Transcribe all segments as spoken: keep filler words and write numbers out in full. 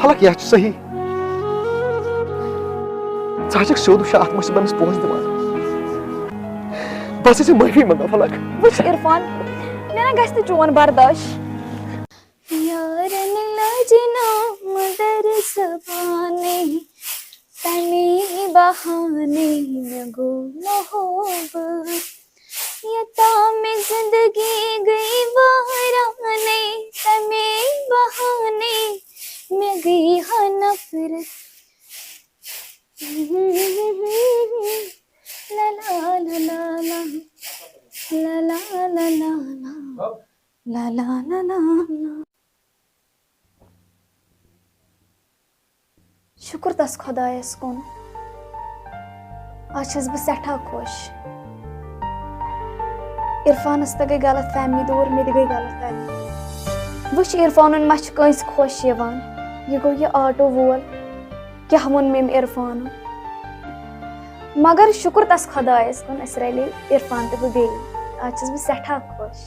فلک، یہِ ہا چھُ صحیح۔ ژٕ ہا چھکھ سیوٚد وٕچھان، اتھ منٛز چھِ بہٕ أمِس پونٛسہٕ دِوان۔ بہٕ ہسا چھِ معٲفی منٛگان، فلک۔ وٕچھ عرفان، مےٚ نہ گژھِ نہٕ چون برداش۔ یارن لجنو مگر زبانٕے، تَمے بہانٕے مےٚ گوٚو محبت۔ یوٚتام مےٚ زندگی گٔے وٲرانٕے، تَمے بہانٕے مےٚ گٔے ہا نفرت۔ لا لا لا لا لا۔ لا لا لا لا لا۔ لا لا لا لا لا۔ شُکُر تَس خۄدایَس کُن، آز چھَس بہٕ سٮ۪ٹھاہ خۄش۔ عرفانَس تہِ گٔے غلط فہمی دوٗر، مےٚ تہِ گٔے غلط فہمی۔ وٕچھ، عرفانُن ما چھُ کٲنٛسہِ خۄش یِوان؟ یہِ گوٚو یہِ آٹو وول، کیٛاہ ووٚن مےٚ أمۍ عرفانُن؟ مگر شُکُر تَس خۄدایَس کُن، أسۍ رَلے عرفان تہٕ بہٕ بیٚیہِ۔ آز چھَس بہٕ سٮ۪ٹھاہ خۄش۔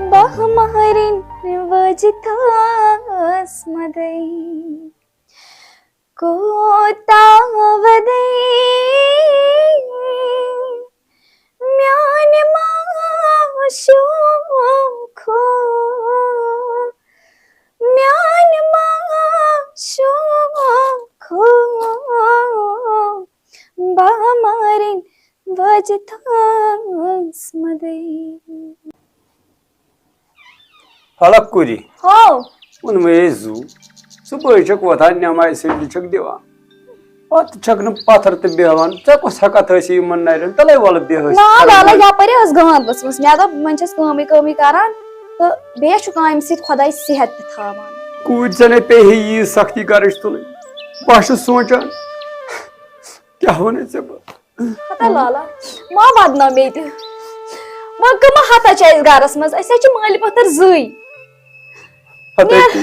بہٕ مارِن وٲجہِ تھاس مَدَے، کوتاہ وَدَے، میٛانہِ معشوٗقو، میٛانہِ معشوٗقو، بہٕ مارِن وٲجہِ تھاس مَدَے۔ فلک کوٗری۔ ہاو۔ ووٚنمَے زُو۔ صُبحٲے چھَکھ وۄتھان، نٮ۪مازِ سجدٕ چھَکھ دِوان۔ پَتہٕ چھَکھ نہٕ پَتھر تہِ بیٚہوان۔ ژےٚ کۄس ہٮ۪کَتھ ٲسی یِمَن نَرٮ۪ن؟ تَلَے وَلہٕ بیٚہہ أسۍ نہ، کَرو لالہ، وَلہٕ۔ یَپٲرۍ ٲس گانٛد ؤژھمٕژ۔ مےٚ دوٚپ، وۄنۍ چھَس کٲمٕے کٲمٕے کَران۔ تہٕ بیٚیہِ چھُ کامہِ سۭتۍ خۄداے صحت تہِ تھاوان۔ کوٗرۍ ژےٚ نے پیٚیہِ ہے ییٖژ سختی قرض تُلٕنۍ۔ بہٕ ہا چھُس سونٛچان، کیٛاہ وَنَے ژےٚ بہٕ؟ ہتا لالا، ما ودناو مےٚ تہِ۔ وۄنۍ کٕمہٕ ہتا چھِ اَسہِ گرس منٛز؟ أسۍ حظ چھِ مٲلۍ پٔتھر زٕے۔ ہتے نیر۔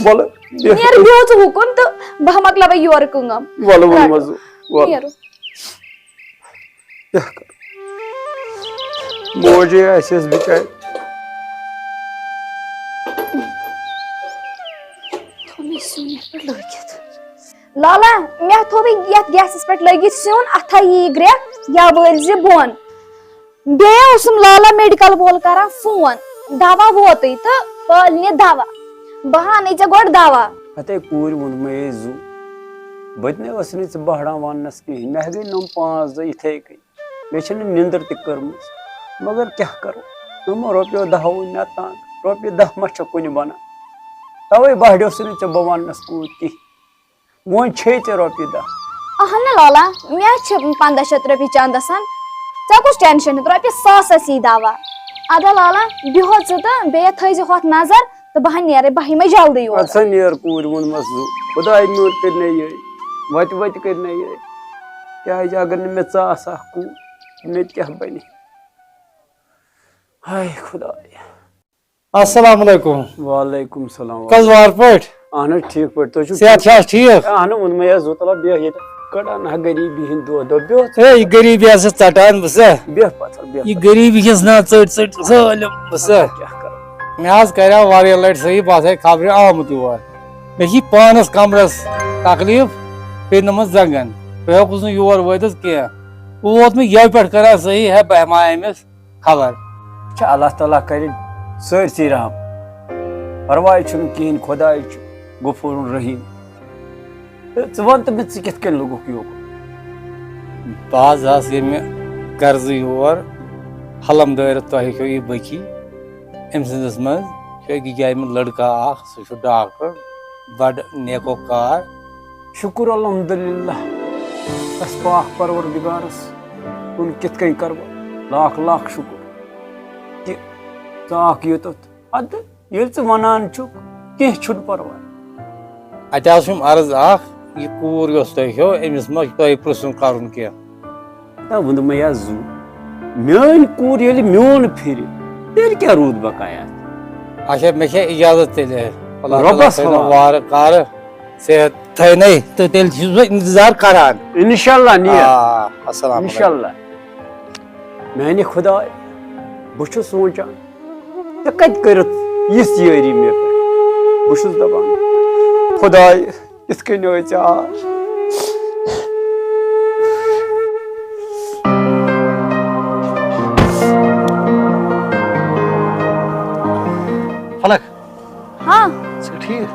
وَلہٕ، بیٚہہ۔ نیر بیٚہہ ژٕ ہُکُن تہٕ بہٕ ہا مۄکلاوے یورٕ کٲم۔ وَلہٕ، ووٚنمَس، رَٹو۔ وَلہٕ۔ نیرو۔ کیٛاہ کَرٕ؟ موجے آسٮ۪س بِچارِ۔ تھوٚو مےٚ سیُن یَتھ پٮ۪ٹھ لٲگِتھ۔ لالا، مےٚ تھوٚوُے یَتھ گیسَس پٮ۪ٹھ لٲگِتھ سیُن، اَتھا یی گرٛٮ۪کھ، یا وٲلۍ زِ بۄن۔ بیٚیہِ اوسُم لالا میڈیکل وول کران فون، دوا ووتُے تہٕ پٲلۍ نہِ دوا۔ بہٕ ہا اَنے ژےٚ گۄڈٕ دوا۔ ہتے کوٗرۍ ووٚنمَے زُو، بہٕ تہِ نے ٲسٕس نہٕ ژٕ بہران وَننَس کِہیٖنۍ۔ مےٚ گٔے نۄم پانٛژھ دۄہ یِتھَے کٔنۍ۔ مےٚ چھَنہٕ نِندٕر تہِ کٔرمٕژ۔ مگر کیٛاہ کَرو؟ یِمو رۄپیو دَہو وٕنۍ مےٚ تنٛگ۔ رۄپیہِ دَہ ما چھےٚ کُنہِ بَنان؟ تَوَے بہریوسُے نہٕ ژےٚ بہٕ وَننَس کوٗت کِہیٖنۍ۔ وۄنۍ چھے ژےٚ رۄپیہِ دَہ۔ اہن لالا، مےٚ چھِ پنٛداہ شیٚتھ رۄپیہِ چندس۔ ژےٚ کُس ٹینشن چھُ؟ رۄپیہِ ساسس یی دوا۔ ادا لالا، بیٚہو ژٕ تہٕ بیٚیہِ تھٲیزِ ہۄتھ نظر تہٕ بہٕ ہا نیرے، بہٕ ہا یِمے جلدی یور۔ اَدٕ سا نیر کوٗرۍ، ووٚنمَس زُو۔ خۄداے میون کٔرۍ نے یٲرۍ، وَتہِ وَتہِ کٔرۍ نے یٲرۍ۔ کیٛازِ اگر نہٕ مےٚ ژٕ آسہٕ ہا کوٗر، مےٚ تہِ کیٛاہ بَنہِ؟ ہاے خۄداے۔ السلام علیکم۔ وعلیکم السلام۔ کس وار پٲٹھۍ؟ اہن حظ، ٹھیٖک پٲٹھۍ۔ تُہۍ چھِو صحت ٹھیٖک؟ چھا ٹھیٖک؟ اہن حظ، ووٚنمَے حظ، زُو تَلہ بیٚہہ ییٚتہِ۔ کَڑان ہا غریٖبی ہِنٛدۍ دۄہ دۄہ۔ بیٚہہ ژٕ۔ ہے، یہِ غریٖبی ہسا ژٹان بہٕ سا۔ بیٚہہ پَتھر، بیٚہہ۔ یہِ غریٖبی چھَس نا ژٔٹۍ ژٔٹۍ ظٲلِم بہٕ سا۔ کیٛاہ کَرو؟ مےٚ حظ کریٛاو واریاہ لَٹہِ صحیح، بہٕ ہسا خبرِ آمُت یور۔ مےٚ چھِ پانَس کمرَس تکلیٖف، پیٚیہِ نہٕ منٛز زنٛگن۔ بہٕ ہیوٚکُس نہٕ یور وٲتِتھ کینٛہہ۔ بہٕ ووت نہٕ یَوٕ پٮ۪ٹھ کران صحیح، ہے بہٕ ہٮ۪مہٕ ہا أمِس خبر۔ چھِ اللہ تعالیٰ کرِ سٲرسٕے رحم۔ پرواے چھُنہٕ کِہیٖنۍ، خۄداے چھُ غفوٗرُن رحیٖم۔ تہٕ ژٕ وَن تہٕ مےٚ، ژٕ کِتھ کٔنۍ لوٚگُکھ یوکُن؟ بہٕ حظ آس ییٚمہِ غرضہٕ یور، حلم دٲرِتھ تۄہہِ ہیٚکِو یہِ بٔکی۔ أمۍ سٕنٛدِس منٛز چھُ أکِس جایہِ منٛز لٔڑکہٕ اکھ، سُہ چھُ ڈاکٹر، بڑٕ نیکو کار۔ شُکُر الحمدللہ، تس پاک پروردگارس کُن کِتھ کٔنۍ کرٕ بہٕ لاکھ لاکھ شُکُر کہِ ژٕ آکھ یوٚتتھ۔ اَدٕ ییٚلہِ ژٕ وَنان چھُکھ، کینٛہہ چھُنہٕ پَرواے۔ اَتہِ حظ چھُم عرض اَکھ، یہِ کوٗر یۄس تۄہہِ چھو، أمِس ما چھُ تۄہہِ پرٛژھُن کَرُن کینٛہہ؟ نہ، ووٚنمَے حظ زُو، میٛٲنۍ کوٗر ییٚلہِ میون پھِرِ، تیٚلہِ کیٛاہ روٗد بقایا؟ اچھا، مےٚ چھےٚ اِجازت تیٚلہِ؟ اللہ تعالیٰ رۄبَس تھٲینو حوالہٕ۔ وارٕ کارٕ صحت تھٲینَے، تہٕ تیٚلہِ چھُس بہٕ اِنتظار کَران۔ اِنشاءاللہ نیر۔ آ، السلام علیکم۔ اِنشاءاللہ۔ میٛانہِ خۄداے، بہٕ چھُس سونٛچان، ژےٚ کتہِ کٔرٕتھ یِژھ یٲری مےٚ پٮ۪ٹھ؟ بہٕ چھُس دپان، خۄداے، یِتھ کٔنۍ ٲسۍ ژےٚ آز۔ فلک۔ ہاں۔ ژٕ چھکھ ٹھیٖک؟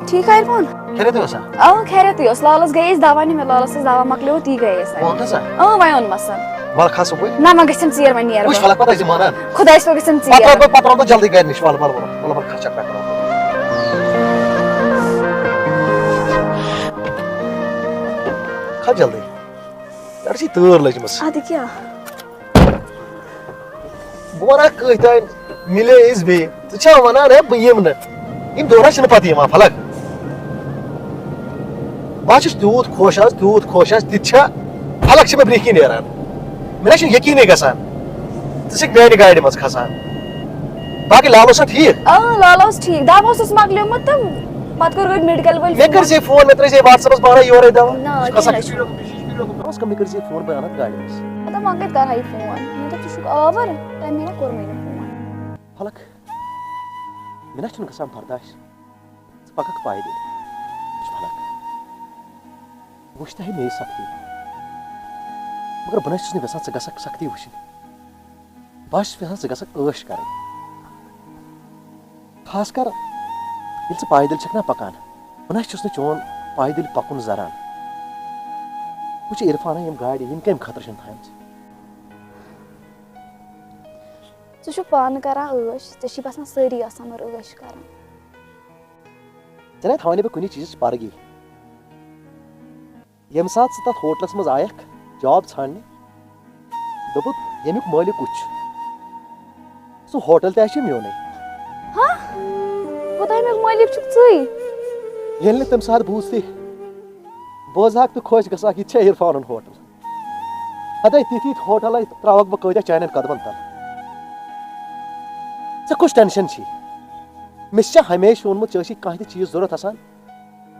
ٹھیٖک، عرفان۔ خیریتٕے اوسا؟ آ، خیریتٕے اوس۔ لالس گٔیے أسۍ دوا نِنہِ، لالس اوس دوا مۄکلیومُت، تی گٔیے أسۍ وۄنۍ۔ ووٚن تھا ژےٚ؟ اۭں، وۄنۍ اوٚن مَسَن۔ وَلہٕ کھس صُبحٲے۔ نہ، وۄنۍ گٔژھِم ژیر، وۄنۍ نیر وٕچھ، بہٕ۔ فلک، پتہٕ ٲسۍ زِ مانان۔ خۄدایَس پٮ۪ٹھ گٔژھِم ژیر۔ پتہٕ ترٛاوٕ بہٕ، پتہٕ ترٛاوٕ بہٕ جلدی گرِ نِش، وَلہٕ، وَلہٕ، وَلہٕ، وَلہٕ، وَلہٕ، کھس چکرا کرو۔ کھس جلدی۔ پٮ۪ٹھٕ چھِ تۭر لٔجمٕژ۔ اَدٕ کیٛاہ؟ بہٕ وَنہٕ ہا کٲنٛسہِ تام مِلے أسۍ بیٚیہِ۔ ژٕ چھا وَنان، ہے، بہٕ یِمہٕ نہٕ؟ یِم دۄہ حظ چھِنہٕ پَتہٕ یِوان، فلک۔ بہٕ حظ چھُس تیوٗت خۄش آز، تیوٗت خۄش آز، تہِ تہِ چھا؟ فلک چھِ مےٚ برٛونٛہہ کِنۍ نیران۔ مےٚ نہ چھُنہٕ یقیٖنٕے گژھان۔ ژٕ چھَکھ میٛانہِ گاڑِ منٛز کھسان۔ باقٕے لالو چھا ٹھیٖک؟ آ، لالو اوس ٹھیٖک۔ دَب اوسُس مۄکلیومُت تہٕ پَتہٕ کوٚر گۄڈٕ میڈیکل وٲلۍ مےٚ فون۔ کٔرۍ زِ فون، مےٚ ترٛٲے زِ وٹس ایپس پانَے یورَے دَوا۔ نہ، ژٕ کھسا کینٛہہ نہ چھُ۔ کم کٔرۍ زِ فون، بہٕ اَنَتھ گاڑِ منٛز۔ مطلب، وۄنۍ کَتہِ کَرٕ ہا یہِ فون؟ مےٚ دوٚپ، ژٕ چھُکھ آوُر، تَمہِ مےٚ کوٚر مےٚ نہٕ فون۔ فلک، مےٚ نہ چھُنہٕ گژھان برداش۔ ژٕ پَکَکھ پایدٔلۍ۔ وٕچھ فلک، وٕچھ تۄہہِ مے سختی، مگر بہٕ نہ چھُس نہٕ یژھان ژٕ گژھکھ سختی وٕچھِنۍ۔ بہٕ حظ چھُس یژھان ژٕ گژھکھ عٲش کَرٕنۍ۔ خاص کر ییٚلہِ ژٕ پایدٔلۍ چھَکھ نا پَکان، بہٕ نہ چھُس نہٕ چون پایدٔلۍ پَکُن زَران۔ وٕچھ عرفانہ، یِم گاڑِ، یِم کَمہِ خٲطرٕ چھِنہٕ تھایمژٕ؟ ژٕ چھُکھ پانہٕ کران عٲش، ژےٚ چھی باسان سٲری آسان اورٕ عٲش کران۔ ژےٚ نَے تھاوَے نہٕ بہٕ کُنہِ چیٖزٕچ پرگی۔ ییٚمہِ ساتہٕ ژٕ تَتھ ہوٹلَس منٛز آیَکھ جاب ژھانٛڈنہِ، دوٚپُکھ، "ییٚمیُک مٲلِک کُس چھُ؟ سُہ ہوٹل تہِ آسہِ میونُے۔" ہا؟ کوٗتاہ اَمیُک مٲلِک چھُکھ ژٕے؟ ییٚلہِ نہٕ تَمہِ ساتہٕ بوٗزتھٕے، بوزہاکھ تہٕ خۄش گژھاکھ، یہِ تہِ چھا عرفانُن ہوٹل؟ ہتے تِتھۍ یِتھۍ ہوٹلے ترٛاوَکھ بہٕ کۭتیٛاہ چانٮ۪ن قدمن تل۔ ژےٚ کُس ٹینشن چھی؟ مےٚ چھا ہمیشہِ ووٚنمُت، ژےٚ ٲسی کانٛہہ تہِ چیٖز ضوٚرتھ آسان،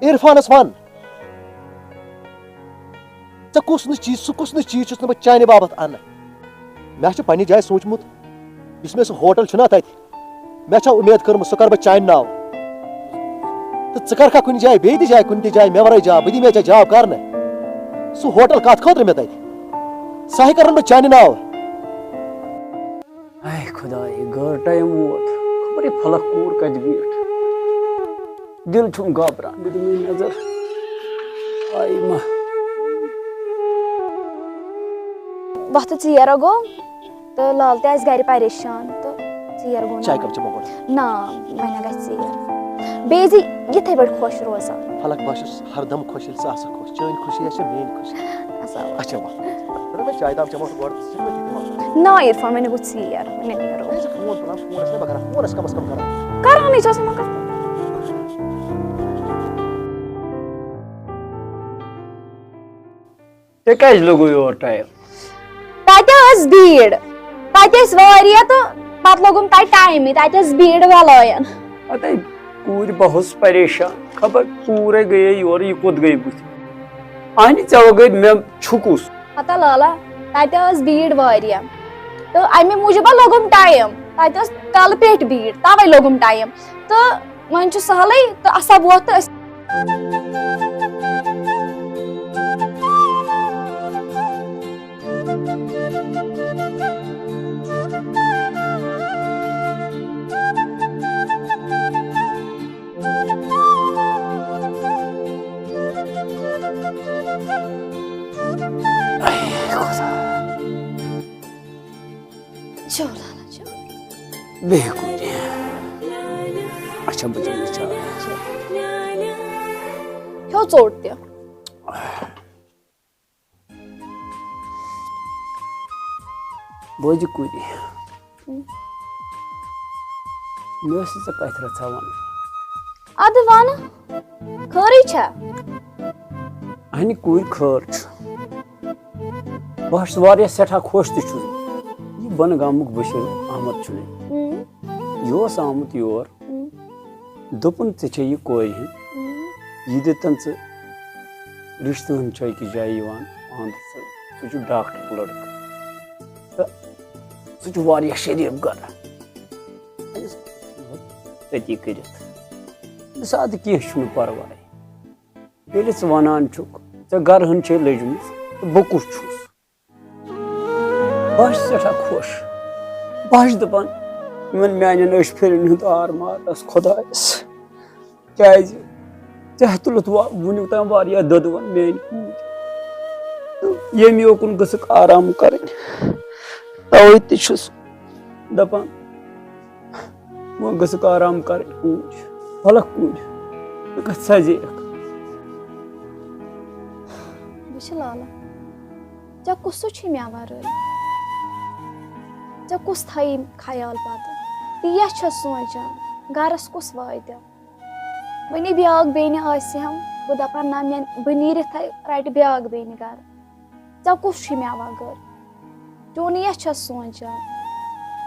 عرفانس وَن۔ ژےٚ کُس نہٕ چیٖز، سُہ کُس نہٕ چیٖز چھُس نہٕ بہٕ چانہِ باپتھ اَنہٕ؟ مےٚ چھُ پننہِ جایہِ سوٗنٛچمُت، یُس مےٚ سُہ ہوٹل چھُنہ تَتہِ، مےٚ چھا اُمید کٔرمٕژ سُہ کَرٕ بہٕ چانہِ ناو؟ تہٕ ژٕ کَرکھا کُنہِ جایہِ، بیٚیہِ تہِ جایہِ، کُنہِ تہِ جایہِ مےٚ وَرٲے جاب؟ بہٕ دِمے ژےٚ جاب کَرنہٕ؟ سُہ ہوٹل کَتھ خٲطرٕ مےٚ تَتہِ؟ سُہ ہے کَرَن بہٕ چانہِ ناو۔ اے خۄداے، گٲر ٹایم ووت۔ خبر یہِ فلک کوٗر کَتہِ بیٖٹھ۔ دِل چھُم گابران، بہٕ دِمے نظر۔ آے ما۔ وقتہٕ ژیر گوٚو۔ تہٕ لال تہِ آسہِ گرِ پریشان تہٕ ژیر گوٚو نا چاے وۄنۍ۔ کپ چٮ۪مو گۄڈٕ؟ نہ، وۄنۍ نہ گژھِ ژیر۔ بیٚیہِ زِ یِتھَے پٲٹھۍ خۄش روزان۔ فلک، بہٕ چھُس ہردم خۄش ییٚلہِ ژٕ آسکھ خۄش۔ چٲنۍ خوشی آسہِ میٛٲنۍ خوشی۔ اچھا، وۄنۍ۔ اچھا، وۄنۍ۔ رَٹو مےٚ چاے تام چٮ۪مو گۄڈٕ، ژٕ چھُکھ مےٚ تہِ دِوان۔ نہ عرفان، وۄنۍ گوٚو ژیر، وۄنۍ نیرو۔ ہے، ژٕ فون تُلان، فون ٲسۍ نہ بہٕ کران، فون ٲسۍ کم از کم کران۔ کرانٕے چھَس نہٕ مگر۔ تۄہہِ کیٛازِ لوٚگوٕ یور ٹایم؟ تَتہِ ٲس بھیٖڑ، تَتہِ ٲسۍ واریاہ تہٕ پَتہٕ لوٚگُم تَتہِ ٹایمٕے، تَتہِ ٲس بھیٖڑ بَلایَن۔ پَتَے کوٗرِ بہٕ اوسُس پریشان، خبر کوٗرے گٔیے یورٕ، یہِ کوٚت گٔے بٕتھِ؟ اَہنہِ ژےٚ وَ گٔے مےٚ چھُکُس۔ ہتا لالا، تَتہِ ٲس بھیٖڑ واریاہ تہٕ اَمہِ موٗجوٗب لوٚگُم ٹایم، تَتہِ ٲس کَلہٕ پیٚٹھۍ بھیٖڑ، تَوَے لوٚگُم ٹایم۔ تہٕ وۄنۍ چھُ سہلٕے تہٕ اَسا ووت تہٕ أسۍ۔ چلو، لالا، چلو۔ بیٚیہِ کُنہِ۔ اچھا، بہٕ چیٚمہٕ چاے۔ کھیو ژوٚٹ تہِ۔ بوزِ کُنہِ۔ مےٚ ٲسٕے ژےٚ کَتھِ رَژھا وَنٕنۍ۔ اَدٕ وَنہٕ، خٲرٕے چھا؟ اَہنہِ کُنہِ خٲر چھُ۔ بہٕ حظ چھُس واریاہ سٮ۪ٹھاہ خۄش تہِ چھُس۔ یہِ بۄنہٕ گامُک بشیٖر احمد چھُنہٕ۔ ہُم۔ یہِ اوس آمُت یور۔ ہُم۔ دوٚپُن، "ژےٚ چھےٚ یہِ کورِ ہُنٛد۔ ہُم۔ یہِ دِتَن ژٕ رِشتہٕ ہُنٛد چھُ أکِس جایہِ یِوان، پانہٕ ژٕ، سُہ چھُ ڈاکٹرُک لٔڑکہٕ۔ تہٕ سُہ چھُ واریاہ شریٖف گرٕ۔ تٔتی کٔرِتھ۔" زادٕ کینٛہہ چھُنہٕ پرواے۔ ییٚلہِ ژٕ وَنان چھُکھ، ژےٚ گرٕ ہن چھے لٔجمٕژ، تہٕ بہٕ کُس چھُس؟ بہٕ چھُس سٮ۪ٹھاہ خۄش۔ بہٕ چھُس دَپان، یِمن میانٮ۪ن أچھ پھِرن ہُنٛد آر مارنس خۄدایس، کیازِ ژےٚ تُلُتھ وا-، وُنیُک تام واریاہ دۄدٕ وَن میٲنۍ کوٗر۔ تہٕ ییٚمہِ یوکُن گٔژھٕکھ آرام کَرٕنۍ۔ تَوَے تہِ چھُس دَپان، وۄنۍ گٔژھٕکھ آرام کَرٕنۍ کوٗر۔ وَلَکھ کوٗر، ژٕ کَتھ سَزیکھ؟ وٕچھ لالا، ژےٚ کُس سُہ چھُے مےٚ وَرٲے؟ ژےٚ کُس تھایی خیال پَتہٕ؟ تی چھَس سونٛچان، گَرَس کُس واتہِ؟ وۄنۍ یہِ بیٛاکھ بیٚنہِ آسہِ ہم، بہٕ دَپہٕ ہا، نہ، مےٚ، بہٕ نیٖرِتھَے رَٹہِ بیٛاکھ بیٚنہِ گَرٕ۔ ژےٚ کُس چھُے مےٚ وَغٲر؟ چونُے یَتھ چھَس سونٛچان۔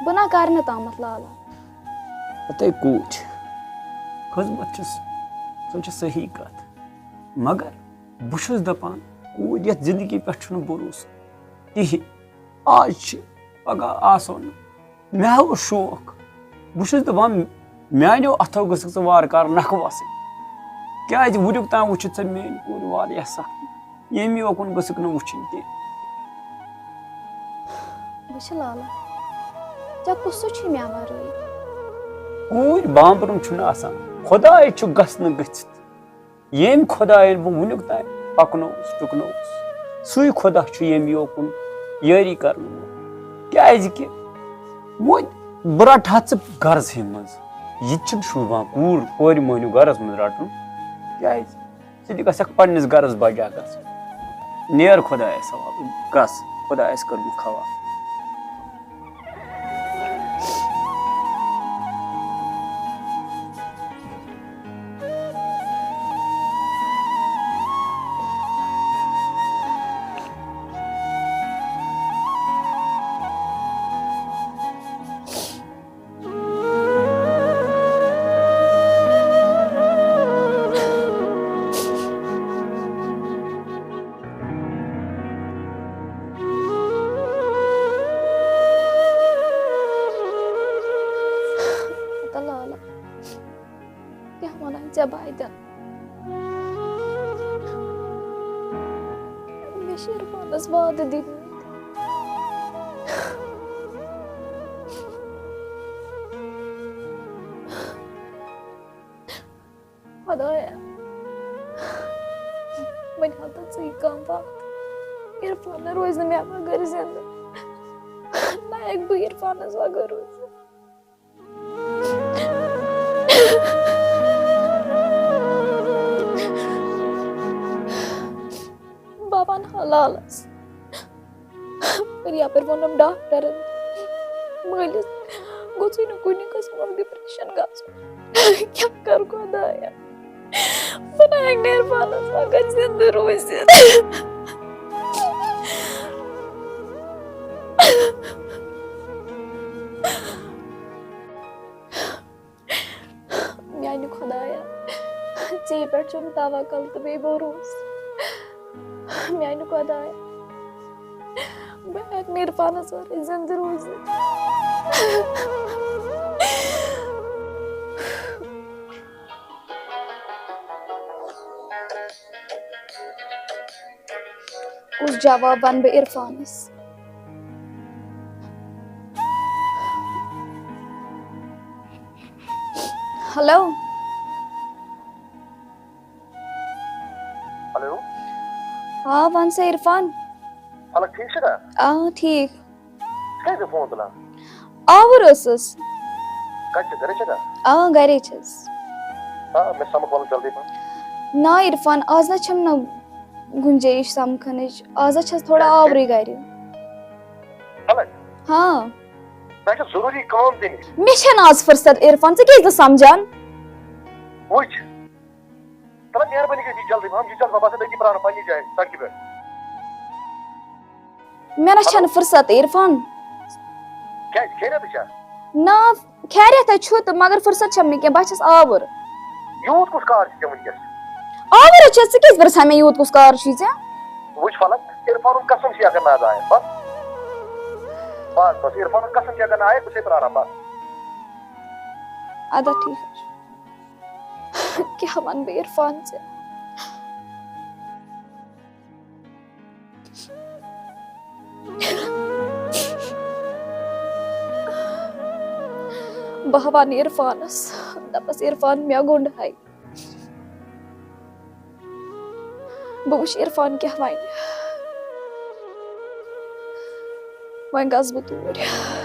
بہٕ نہ کَرٕ نہٕ تامَتھ لالا۔ ہتے کوٗر، خٔزمَت چھَس، سۄ چھِ صحیح کَتھ۔ مگر بہٕ چھُس دَپان، کوٗر یَتھ زِندگی پٮ۪ٹھ چھُنہٕ بروسہٕ کِہیٖنۍ۔ آز چھِ، پَگاہ آسو نہٕ۔ مےٚ ہا اوس شوق، بہٕ چھُس دَپان، میٛانیو اَتھو گٔژھٕکھ ژٕ وارٕ کارٕ نَکھٕ وَسٕنۍ۔ کیٛازِ وٕنیُک تام وٕچھِتھ ژےٚ میٛٲنۍ کوٗر واریاہ سختی، ییٚمہِ یوکُن گٔژھٕکھ نہٕ وٕچھِنۍ کینٛہہ۔ وٕچھ لالا، ژےٚ کُس سُہ چھُے مےٚ وَرٲے؟ کوٗرۍ بامبرُن چھُنہٕ آسان، خۄداے چھُ گژھنہٕ گٔژھِتھ۔ ییٚمۍ خۄدایَن بہٕ وٕنیُک تام پَکنووُس، ٹُکنووُس، سُے خۄدا چھُ ییٚمۍ یوکُن یٲری کَرَن وول۔ کیٛازِکہِ وۄنۍ بہٕ رَٹہٕ ہا ژٕ گَرَسٕے منٛز۔ یہِ تہِ چھُنہٕ شوٗبان کوٗر، کورِ مٔہنیوٗ گَرَس منٛز رَٹُن۔ کیٛازِ؟ ژٕ تہِ گژھکھ پنٛنِس گَرَس بجا گژھُن۔ نیر خۄدایَس حوالہٕ، گژھ، خۄدایَس کٔرمٕژ خواہ۔ تہٕ لالا، کیٛاہ وَنان ژےٚ بہٕ اَتٮ۪ن؟ مےٚ چھِ عرفانَس وعدٕ دِتمٕتۍ۔ خۄدایا، وۄنۍ ہاو تہٕ ژٕے کانٛہہ وَتھ۔ عرفان روزِ نہٕ مےٚ بغٲر زِندٕ۔ نہ ہٮ۪کہٕ بہٕ عرفانَس بغٲر روٗزِتھ۔ بہٕ وَنہٕ ہا لالَس۔ مگر یَپٲرۍ ووٚنُم ڈاکٹرن، مٲلِس گوٚژھُے نہٕ کُنہِ قٕسمُک ڈپریشن گژھُن۔ کیٛاہ کَرٕ خۄدایا؟ بہٕ نہ ہٮ۪کہٕ نہٕ عرفانَس بغٲر زِندٕ روٗزِتھ۔ میانہِ خۄدایا، ژےٚ پٮ۪ٹھ چھُم توکل تہٕ بیٚیہِ بھروسہٕ۔ میانہِ خۄدایا، بہٕ ہٮ۪کہٕ نہٕ عرفانس ورٲے زِندٕ روٗزِتھ۔ کُس جواب وَنہٕ بہٕ عرفانَس؟ ہیلو۔ ہیلو۔ آ، وَن سا عرفان۔ الگ ٹھیٖک چھُکھا؟ آ، ٹھیٖک۔ ژٕ کیٛازِ نہٕ فون تُلان؟ آوُر ٲسٕس۔ کَتہِ چھِ؟ گَرے چھَکھا؟ آ، گَرے چھَس۔ آ، مےٚ سَمکھ وَلہٕ جلدی پَہَن۔ نا عرفان، آز نہ چھَم نہٕ گُنجٲیِش سَمکھنٕچ۔ آز حظ چھَس تھوڑا کیٛازِ؟ آورٕے گَرِ۔ الگ؟ ہاں۔ مےٚ چھِ ضروٗری کٲم تٔمِس۔ مےٚ چھَنہٕ آز فُرصت عرفان، ژٕ کیٛازِ نہٕ سَمجھان؟ وٕچھ، تَلہٕ مہربٲنی کٔرِتھ یہِ جلدی پَہَم، یہِ جلدی پَہَم، بہٕ آسہٕ أتی پرٛاران پنٛنہِ جایہِ سڑکہِ پٮ۪ٹھ۔ مےٚ نہ چھَنہٕ فُرصت عرفان۔ کیٛازِ، خیریتٕے چھا؟ نا، خیریت ہے چھُ تہٕ مگر فُرصت چھَم نہٕ کینٛہہ، بہٕ چھَس آوُر۔ یوٗت کُس کار چھُ ژےٚ وٕنکیٚس؟ آوُر ہے چھَس، ژٕ کیٛازِ پرٛژھان مےٚ یوٗت کُس کار چھُے ژےٚ؟ وٕچھ فلک، عرفانُن قسم چھُ اگر نہ آز آیَکھ، بس۔ بس، بس، عرفانُن قسم چھُ اگر نہ آیَکھ، بہٕ چھُسے پرٛاران، بس۔ اَدٕ ٹھیٖک حظ چھُ۔ کیٛاہ وَنہٕ بہٕ عرفان ژےٚ؟ بہٕ ہا وَنہٕ عرفانَس، دَپَس، "عرفان، مےٚ گوٚنٛڈ ہاے۔" بہٕ وٕچھِ عرفان کیٛاہ وَنہِ۔ وۄنۍ گژھٕ بہٕ توٗرۍ۔